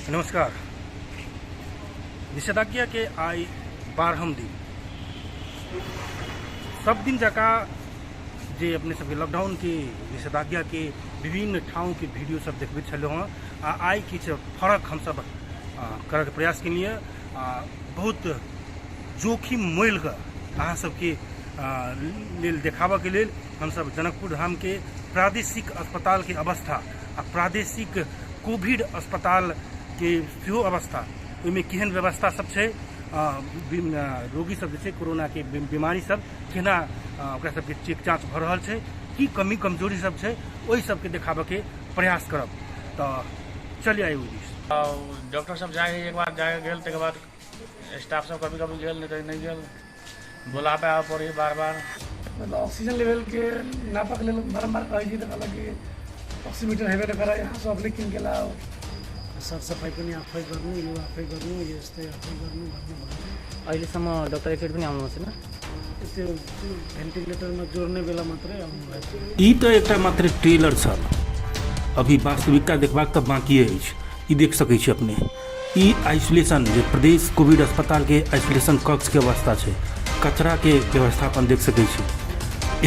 नमस्कार। निषेधाज्ञा के आइ 12म दिन सब दिन जकाँ जे अपने सबके लॉकडाउन के निषेधाज्ञा के विभिन्न ठाउँ के वीडियो सब देखबैत छलहुँ हँ, आ आइ किछु फरक हमसब करऽके प्रयास केलियै। आ बहुत जोखिम मोलि कऽ अहाँ सबके लेल देखाबऽके लेल हमसब जनकपुर धाम के प्रादेशिक अस्पताल के अवस्था आ प्रादेशिक कोविड अस्पताल के सेहो अवस्था, ओहिमे केहन व्यवस्था सब छै, रोगी सब जे छै कोरोना के बीमारी सब केना ओकरा सबके चेक जाँच भऽ रहल छै, की कमी कमजोरी सब छै, ओहि सबके देखाबऽके प्रयास करब। तऽ चलिए आइ ओहि दिस। डॉक्टर सब जाइ है, एक बार जाइ गेल, तकर बाद स्टाफ सब कभी कभी गेल, नहीं तऽ नहि गेल, बुलाबे आबऽ पड़ै है बार बार। मतलब ऑक्सीजन लेवलके नापक लेल बारम्बार कहै छी तऽ कहलक कि ऑक्सीमीटर हेबे नहि करै, अहाँ सब अपने कीन के लाउ। सरसफाइ पनि आफै गर्नु, यो आफै गर्नु, यो यस्तै आफै गर्नु भन्ने भन्थ्यो। अहिलेसम्म डक्टर एकचोटि पनि आउनु छैन? त्यो भेन्टिलेटरमा जोड्ने बेला मात्रै आउनुभएको थियो। ई तऽ एकटा मात्र ट्रेलर छल, अभी वास्तविकता देखबाक तऽ बाँकिए अछि। ई देख सकै छी अपने, ई आइसोलेशन जे प्रदेश कोविड अस्पताल के आइसोलेशन कक्ष के अवस्था छै, कचरा के व्यवस्थापन देख सकै छी।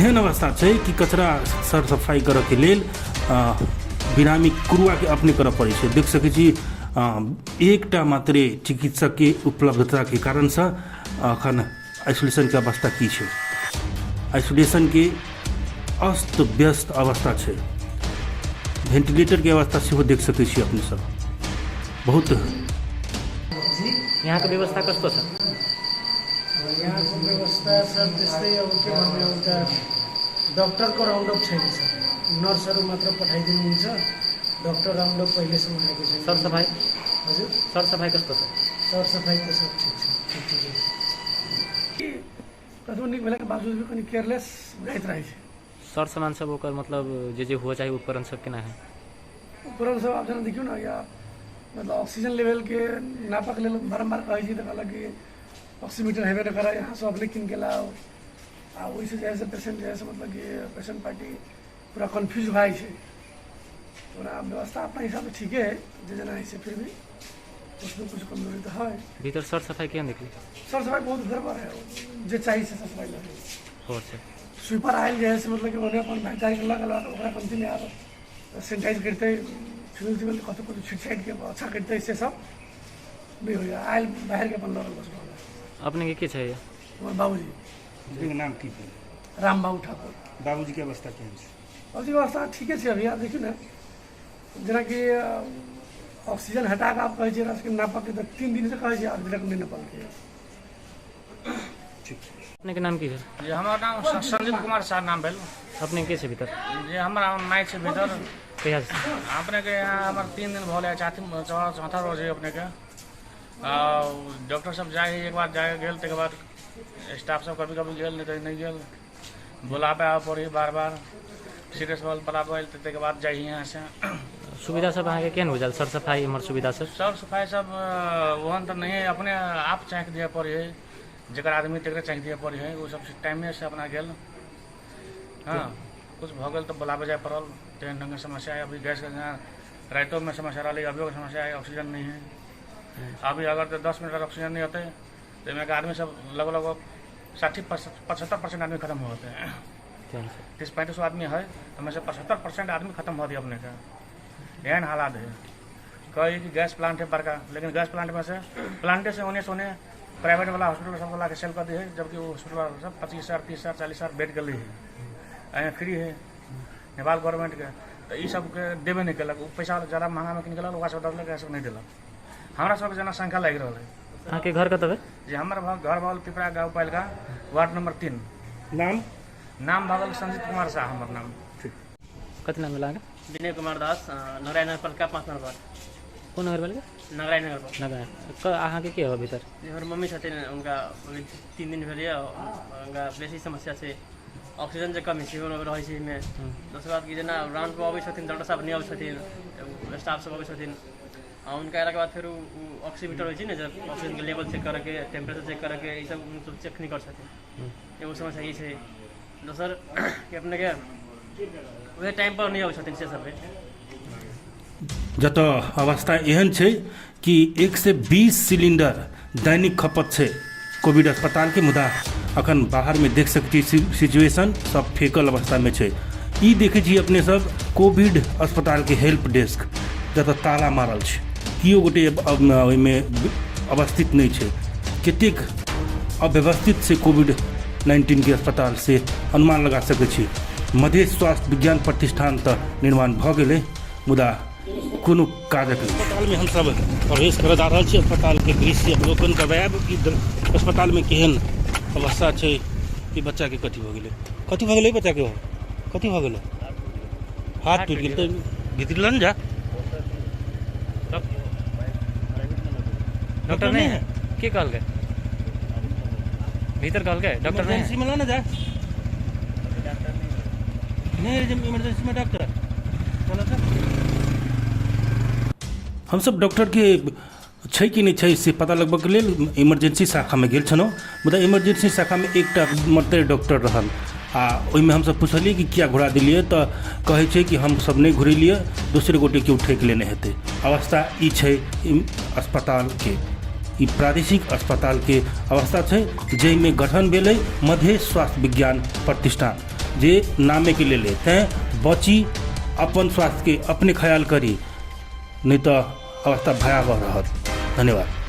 एहन अवस्था छै कि कचरा सर सफाइ करऽ के लेल बिरामी कुरुआ के अपने करऽ पड़ै छै। देख सकै छी एकटा मात्रे चिकित्सक के उपलब्धता के कारण से अखन आइसोलेशन के अवस्था की छै। आइसोलेशन के अस्त व्यस्त अवस्था छै। भेंटिलेटर के अवस्था सेहो देख सकै छी अपने सब। बहुत यहाँको व्यवस्था कस्तो छ? यहाँको व्यवस्था सर त्यस्तै, अब के भन्ने, एउटा डक्टरको राउन्ड अप छैन सर, नर्सहरू मात्र पठाइदिनुहुन्छ, डक्टर राउन्ड अप पहिलेसम्म आएको छैन। सरसफाइ? हजुर? सरसफाइ कस्तो छ? सरसफाइ त सब ठिक छ, ठिक ठिकै छ। कतबो नीक भेलाके बावजूद भी कनि केयरलेस बुझाइत रहै छै। सर सामान सब ओकर मतलब जे जे हुअ चाही उपकरण सब केना है? उपकरण सब आब जेना देखियौ ने, या मतलब ऑक्सीजन लेवलके नापक लेल बारम्बार कहै छी तऽ कहलक कि ऑक्सीमीटर हेबे नहि करै, अहाँ सब अपने कीन के लाउ। आ ओहिसँ जे है से पेशेंट जे है से मतलब कि पेशेंट पार्टी पूरा कन्फ्यूज भए जाइ छै। ओना व्यवस्था अपना हिसाबसँ ठीके है, जे जेना है से, फिर भी उसमें कुछ कमजोरी तऽ है। भीतर सरसफाइ केहन देखली? सर सफाइ बहुत गड़बड़ है, जे चाही से सर सफाइ नहीं हो छै। स्वीपर आयल जे है से मतलब कि ओने अपन भागदारी के लगल, ओकरा कमती आब सेनिटाइज करतै, फिनाइल तिनाइल कतौ कतौ छीट छाटि के अच्छा करतै, से सब नहि होइए। आयल बाहरके अपन लगल बस भऽ गेल। अपने के के छै? हमर बाबूजी। अपनेके नाम की भेल? राम बाबू ठाकुर। बाबूजीके अवस्था केहन छै? बाबूजीके अवस्था ठीके छै अभी। आब देखियौ ने, जेनाकि ऑक्सीजन हटा कऽ आब कहै छै एकरा सबके नापऽके, तऽ 3 दिनसँ कहै छै, अभी तक नहि नापलकै। ठीक। अपने के नाम की भेल? जे हमर नाम संजीत कुमार शाह नाम भेल। अपने के छै भीतर? जे हमरा माय छै भीतर। कहिया से? अपने के यहाँ हमर 3 दिन भऽ गेल, चौथा रोज है अपने के। डॉक्टर सब जाइ है, एक बार जाइ गेल, तकर बाद स्टाफ सब कभी कभी गेल, नहीं तऽ नहि गेल, बुलाबे आबऽ पड़ै है बार बार, सीरियस बलाबे आयल तऽ तकर बाद जाइ यहाँ से। सुविधा सब अहाँके केहन बुझायल? सरसफाइ एम्हर सुविधा सब? सर सफाइ सब ओहन तऽ नहि है, अपने आप चाँकि दिअ पड़ै है, जकर आदमी तकरे चाँकि दिअ पड़ै है, ओ सब टाइमे से अपना गेल। हाँ, कुछ भऽ गेल तऽ बुलाबे जाय पड़ल, तेहन ढङ्गके समस्या है। अभी गैसके जेना रातिोमे समस्या रहलै, अभियोके समस्या है, ऑक्सीजन नहीं है। अभी अगर तऽ 10 मिनट ऑक्सीजन नहीं होतै तऽ एहिमे आदमी सब लगभग लगभग 60-75% आदमी खत्म हो होते हैं। 30-35 आदमी है, ओहिमे से 75% आदमी खत्म हो दिए अपने के, एहन हालात है। कही कि गैस प्लांट है बड़का, लेकिन गैस प्लांट में से प्लांटे से ओने से ओने प्राइवेट वाला हॉस्पिटल सब ला के सेल कर दी है, जबकि वो हॉस्पिटल वाला सब 25,000 30,000 40,000 बेड के लिए है, फ्री है नेपाल गवर्नमेंट के, तऽ ई सबके देबे नहि केलक। ओ पैसा ज़्यादा महंगा में कीन के ओकरा सब दऽ देलक, सब नहि देलक। हमरा सबके जेना शंका लागि रहल है। अहाँके घर कतऽ भेल? जे हमर घर भऽ गेल पिपरा गाँवपालिका, वार्ड नंबर 3। नाम? नाम भऽ गेल संजीत कुमार शाह हमर नाम। ठीक। कथी नाम भेल अहाँके? विनय कुमार दास, नगराय नगरपालिका 5 नम्बर वार्ड। कोन नगरपालिका? नगराय नगरपालिका। नगराय। अहाँके के हो भीतर? हमर मम्मी छथिन, हुनका 3 दिन भेल यऽ, हुनका बेसी समस्या छै, ऑक्सीजन जे कमी सेहो रहै छै एहिमे। दोसर बात कि जेना राउंड पर अबै छथिन डॉक्टर साहब, नहि अबै छथिन, स्टाफ सब अबै छथिन, आ हुनका अयलाके बाद फेर ओ ऑक्सीमीटर होइ छै ने, जे ऑक्सीजनके लेवल चेक करऽके, टेम्परेचर चेक करऽके, ई सब सब चेक नहि करै छथिन, एगो समस्या ई छै। दोसर कि अपनेके उहे टाइम पर नहि अबै छथिन से सब। जतऽ अवस्था एहन छै कि 120 सिलिंडर दैनिक खपत छै कोविड अस्पतालके, मुदा अखन बाहरमे देख सकै छी सिचुएशन सब फेकल अवस्थामे छै। ई देखै छी अपने सब कोविड अस्पतालके हेल्प डेस्क, जतऽ ताला मारल छै, केओ गोटे ओहिमे अवस्थित नहि छै। कतेक अव्यवस्थित छै कोविड 19के अस्पताल से अनुमान लगा सकै छी। मधेश स्वास्थ्य विज्ञान प्रतिष्ठान तऽ निर्माण भऽ गेलै, मुदा कोनो काजक नहि। अस्पतालमे हमसब प्रवेश करऽ जा रहल छी। अस्पतालके दृश्य अवलोकन करबायब कि अस्पतालमे केहन अवस्था छै। ई बच्चाके कथी भऽ गेलै? कथी भऽ गेलै बच्चाके? कथी भऽ गेलै? हाथ टूटि गेल तऽ भीतर लऽ ने जा। डॉक्टर नहीं है के कहलकै? भीतर कहलकै डॉक्टर नहीं है? इमरजेंसी में ला ना जा। नहीं, इमरजेंसी में डॉक्टर चलो सर। हमसब डॉक्टरके छै कि नहि छै से पता लगबऽके लेल इमरजेंसी शाखामे गेल छलहुँ, मुदा इमरजेंसी शाखामे एकटा मात्र डॉक्टर रहल आ ओहिमे हमसब पुछलियै कि किया घुरा देलियै, तऽ कहै छै कि हमसब नहि घुरेलियै, दोसरे गोटे केओ ठकि लेने हेतै। अवस्था ई छै अस्पतालके। ई प्रादेशिक अस्पतालके अवस्था छै जाहिमे गठन भेलै मधेश स्वास्थ्य विज्ञान प्रतिष्ठान, जे नामेके लेल अइ। तैँ बची, अपन स्वास्थ्यके अपने ख्याल करी, नहि तऽ अवस्था भयावह रहत। धन्यवाद।